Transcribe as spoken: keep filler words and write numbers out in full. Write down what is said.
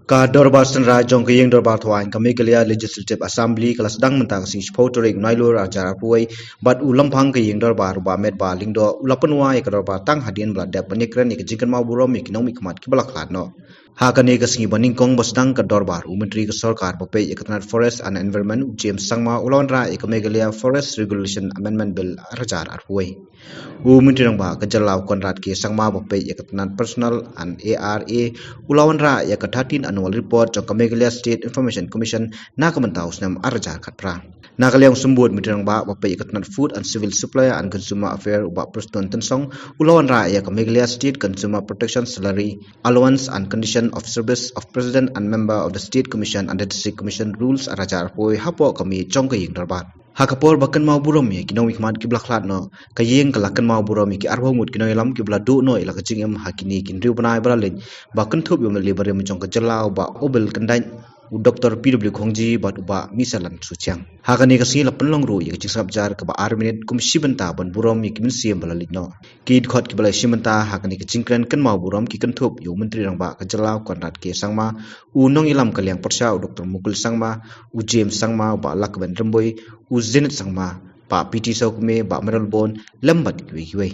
Ka dorbar synrai jong ka ïing dorbar thawaiñ ka Meghalaya Legislative Assembly ka la sdang mynta ka sngi shiphew tarik Nailur arhajar arphew wei, bad u Lamphang ka ïing dorbar u Bah Metbah Lyngdoh u la pynwai ïa ka dorbar tang hadien ba la dep ban ïakren ïa ka jingkynmaw burom ïa ki nongmihkhmat kiba la khlad noh. Ha kane ka sngi ba nyngkong ba sdang ka dorbar, u Myntri ka Sorkar ba peit ïa ka tnat Forest and Environment, u James Sangma, u la wanrah ïa ka Meghalaya Forest Regulation Amendment Bill arhajar arphew wei. U Myntri Rangbah ka jylla, u Conrad K Sangma, ba peit ïa ka tnat Personnel and A R A, u la wanrah ïa ka thirteen Annual Report jong ka Meghalaya State Information Commission na ka bynta u snem arhajar khatphra. Na ka liang u Symbud Myntri Rangbah ba peit ïa ka tnat Food and Civil Supply and Consumer Affairs, u Bah Prestone Tynsong, u la wanrah ïa ka Meghalaya State Consumer Protection Salary Allowance and Condition of Service of President and Member of the State Commission and the District Commission Rules arhajar arphew wei hapoh ka miej jong ka ïing dorbar. Ha ka por ba kynmaw burom ïa ki nongmihkhmat kiba la khlad noh, ka ïing ka la kynmaw burom ïa ki arphew ngut ki nongïalam kiba la duh noh ïa la ka jingim ha kine ki hynriew bnai ba la leit, ba kynthup ïa u M L A barim jong ka jylla, u Bah Obel Kyndait, u Doktor P W Khongji bad u Bah Misalan Suchiang. Ha kane ka sngi la pynlong ruh ïa ka jingsngap jar kaba ar minit kum shi bynta ban burom ïa ki mynsiem ba la leit noh. Ki dkhot kiba la ïashim bynta ha kane ka jingkren kynmaw burom ki kynthup ïa u Myntri Rangbah ka jylla, u Conrad K Sangma, u nongïalam ka liang pyrshah, u Doktor Mukul Sangma, u James Sangma, u Bah Lakben Rymbui, u Zenith Sangma, Bah P T Sawkmie, Bah Mayralborn, lem bad kiwei kiwei.